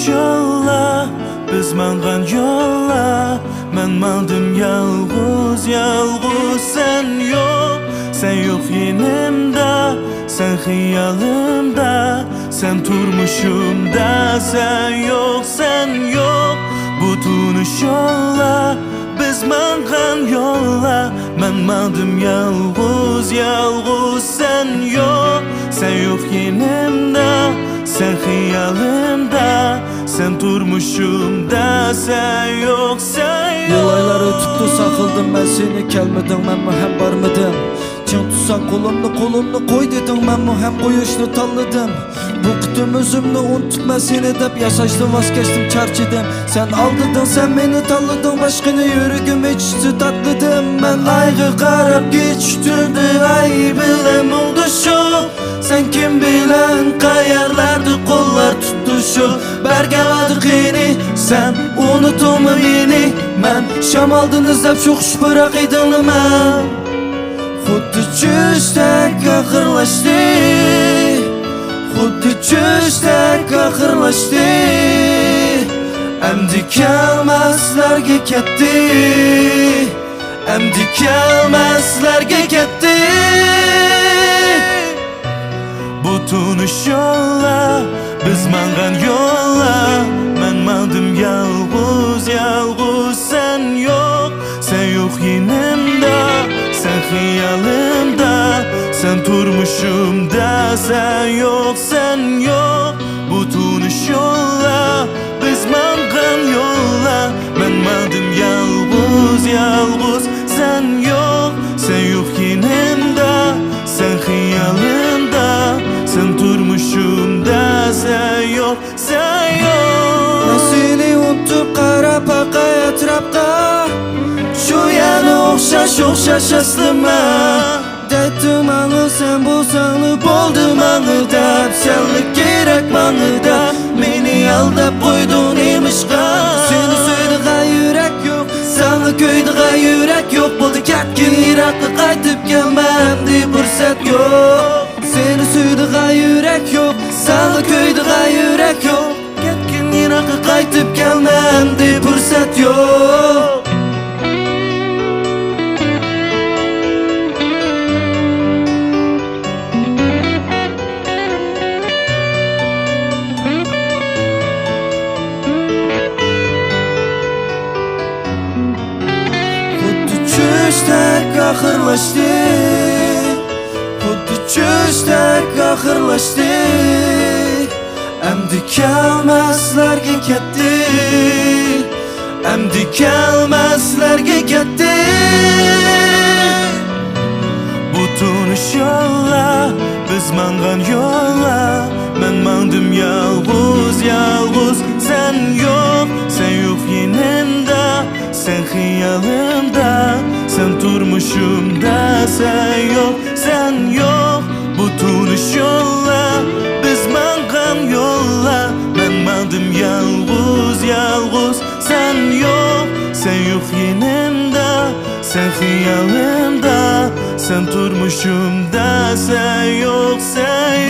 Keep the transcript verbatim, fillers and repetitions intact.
يوللار، بىز ماڭغان يوللار، مەن ماڭدىم يالغۇز، يالغۇز. سەن يوق، سەن يوق يېنىمدا، سەن خىيالىمدا، سەن تۇرمۇشۇمدا. سەن يوق، سەن يوق، بۇ تونۇش يوللار، بىز ماڭغان يوللار. مەن ماڭدىم يالغۇز، يالغۇز. سەن يوق، سەن يوق يېنىمدا، سەن خىيالىمدا، سەن تۇرمۇشۇمدا. سەن يوق، سەن يوق. يىل ئايلار ئۆتۈپتۇ، ساقلىدىم مەن سېنى، كەلمىدىڭ، مەنمۇ ھەم بارمىدىم. چىڭ تۇتساڭ قولۇمنى، قولۇمنى قوي دېدىڭ، مەنمۇ ھەم قويۇشنى تاللىدىم. بۇ قېتىم ئۆزۈمنى ئۇنتۇپ، مەن سېنى دەپ ياشاشتىن ۋاز كەچتىم، چارچىدىم. سەن ئالدىدىڭ، سەن مېنى تاللىدىڭ، باشقىنى يۈرىكىم ئېچىشتى تاتلىدىم. مەن ئايغا قاراپ كېچە تۈندە ئاي بىلەن مۇڭدىشىپ، سەن كىم بىلەن قەيەرلەردە قوللار تۇتۇشۇپ، بەرگەن ۋەدىڭنى سەن ئۇنتۇڭمۇ مېنى؟ مەن شامالدىن ئىزدەپ شۇخۇش پىراق ئىدىڭنى مەن. خۇددى چۈشتەك ئاخىرلاشتى، خۇددى چۈشتەك ئاخىرلاشتى. ئەمدى كەلمەسلەرگە كەتتى، ئەمدى كەلمەسلەرگە كەتتى. بۇ تونۇش يوللار، بىز ماڭغان يوللار. مەن ماڭدىم يالغۇز، يالغۇز. سەن يوق، سەن يوق يېنىمدا، سەن خىيالىمدا، سەن تۇرمۇشۇمدا. سەن يوق، سەن يوق، بۇ تونۇش يوللار، بىز ماڭغان يوللار. مەن ماڭدىم يالغۇز، يالغۇز. سەن يوق، سەن يوق يېنىمدا، سەن خىيالىمدا، سەن تۇرمۇشۇمدا. سەن يوق، سەن يوق. مەن سېنى ئۇنتۇپ قاراپ باقاي ئەتراپقا، شۇ يەنە ئوخشاش، ئوخشاش ئەسلىمە. دەيتتىڭ ماڭا سەن بولساڭلا بولدى ماڭا دەپ، سەنلا كېرەك ماڭا دەپ، مېنى ئالداپ قويدۇڭ نېمىشقا؟ سېنى سۆيىدىغان يۈرەك يوق، ساڭا كۆيىدىغان يۈرەك يوق. بولدى كەتكىن يىراققا، قايتىپ كەلمە، ئەمدى پۇرسەت يوق. سېنى سۆيىدىغان يۈرەك يوق، ساڭا كۆيىدىغان يۈرەك يوق. كەتكىن يىراققا، قايتىپ كەلمە، ئەمدى پۇرسەت يوق. خۇددى چۈشتەك ئاخىرلاشتى، خۇددى چۈشتەك ئاخىرلاشتى. ئەمدى كەلمەسلەرگە كەتتى، ئەمدى كەلمەسلەرگە كەتتى. بۇ تونۇش يوللار، بىز ماڭغان يوللار. مەن ماڭدىم يالغۇز، يالغۇز. سەن يوق، سەن يوق يېنىمدا، سەن خىيالىمدا، سەن تۇرمۇشۇمدا. سەن يوق، سەن يوق، بۇ تونۇش يوللار، بىز ماڭغان يوللار. مەن ماڭدىم يالغۇز، يالغۇز. سەن يوق، سەن يوق يېنىمدا، سەن خىيالىمدا، سەن تۇرمۇشۇمدا. سەن يوق، سەن